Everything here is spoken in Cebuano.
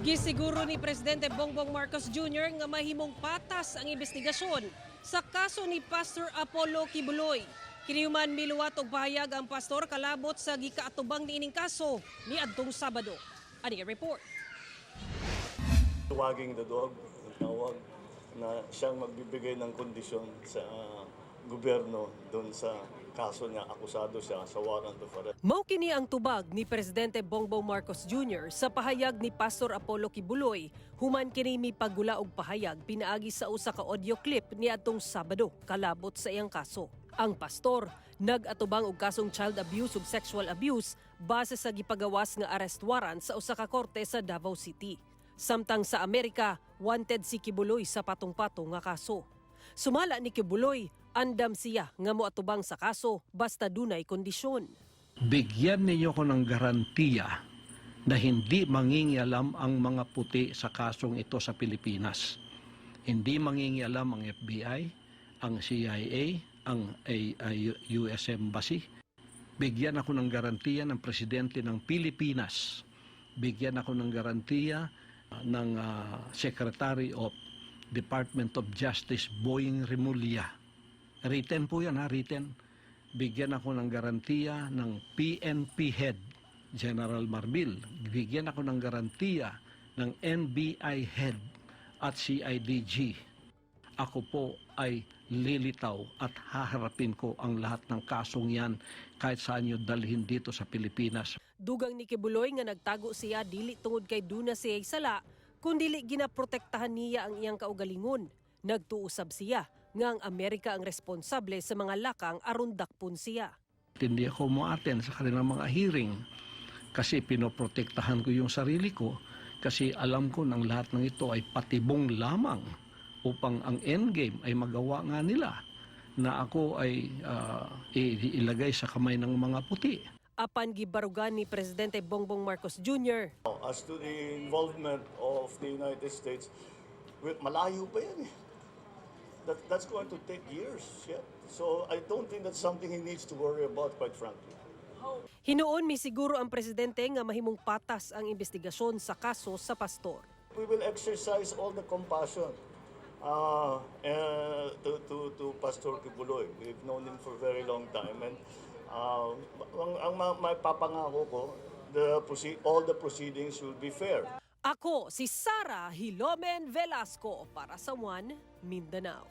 Gisiguro ni Presidente Bongbong Marcos Jr. nga mahimong patas ang investigasyon sa kaso ni Pastor Apollo Quiboloy. Kinihuman, miluwat og pahayag ang pastor kalabot sa gikaatubang niining kaso niadtong Sabado. Ani ang report. Wagging the dog, ang tawag, na siyang magbibigay ng kondisyon sa gobyerno doon sa kaso niya, akusado siya sa warrant of arrest. Mao kini ang tubag ni Presidente Bongbong Marcos Jr. sa pahayag ni Pastor Apollo Quiboloy human kini mipagula og pahayag pinaagi sa usa ka audio clip niadtong Sabado kalabot sa iyang kaso. Ang pastor nag-atubang og kasong child abuse ug sexual abuse base sa gipagawas nga arrest warrant sa usa ka korte sa Davao City. Samtang sa Amerika, wanted si Quiboloy sa patong-patong nga kaso. Sumala ni Quiboloy, andam siya nga moatubang sa kaso basta dunay kondisyon. Bigyan ninyo ko ng garantiya na hindi mangingialam ang mga puti sa kasong ito sa Pilipinas. Hindi mangingialam ang FBI, ang CIA, ang US Embassy. Bigyan ako ng garantiya ng presidente ng Pilipinas. Bigyan ako ng garantiya ng Secretary of Department of Justice Boying Remulla. Written po yan ha, written. Bigyan ako ng garantiya ng PNP head, General Marbil. Bigyan ako ng garantiya ng NBI head at CIDG. Ako po ay lilitaw at haharapin ko ang lahat ng kasong yan kahit saan nyo dalhin dito sa Pilipinas. Dugang ni Quiboloy nga nagtago siya dili tungod kay duna siya sala, kundili ginaprotektahan niya ang iyang kaugalingon. Nagtuo sab siya nga ang Amerika ang responsable sa mga lakang aron dakpon siya. Hindi ako mo-attend sa kanilang mga hearing kasi pinoprotektahan ko yung sarili ko kasi alam ko ng lahat ng ito ay patibong lamang upang ang endgame ay magawa nga nila na ako ay ilagay sa kamay ng mga puti. Apan gibarugan ni Presidente Bongbong Marcos Jr. As to the involvement of the United States, well, malayo pa yan eh. That's going to take years yet. So I don't think that's something he needs to worry about, quite frankly. Hinuon misiguro ang presidente nga mahimong patas ang investigasyon sa kaso sa pastor. We will exercise all the compassion to Pastor Quiboloy. We've known him for a very long time. And ang maipapangako ko, all the proceedings will be fair. Ako si Sara Hilomen Velasco para sa One Mindanao.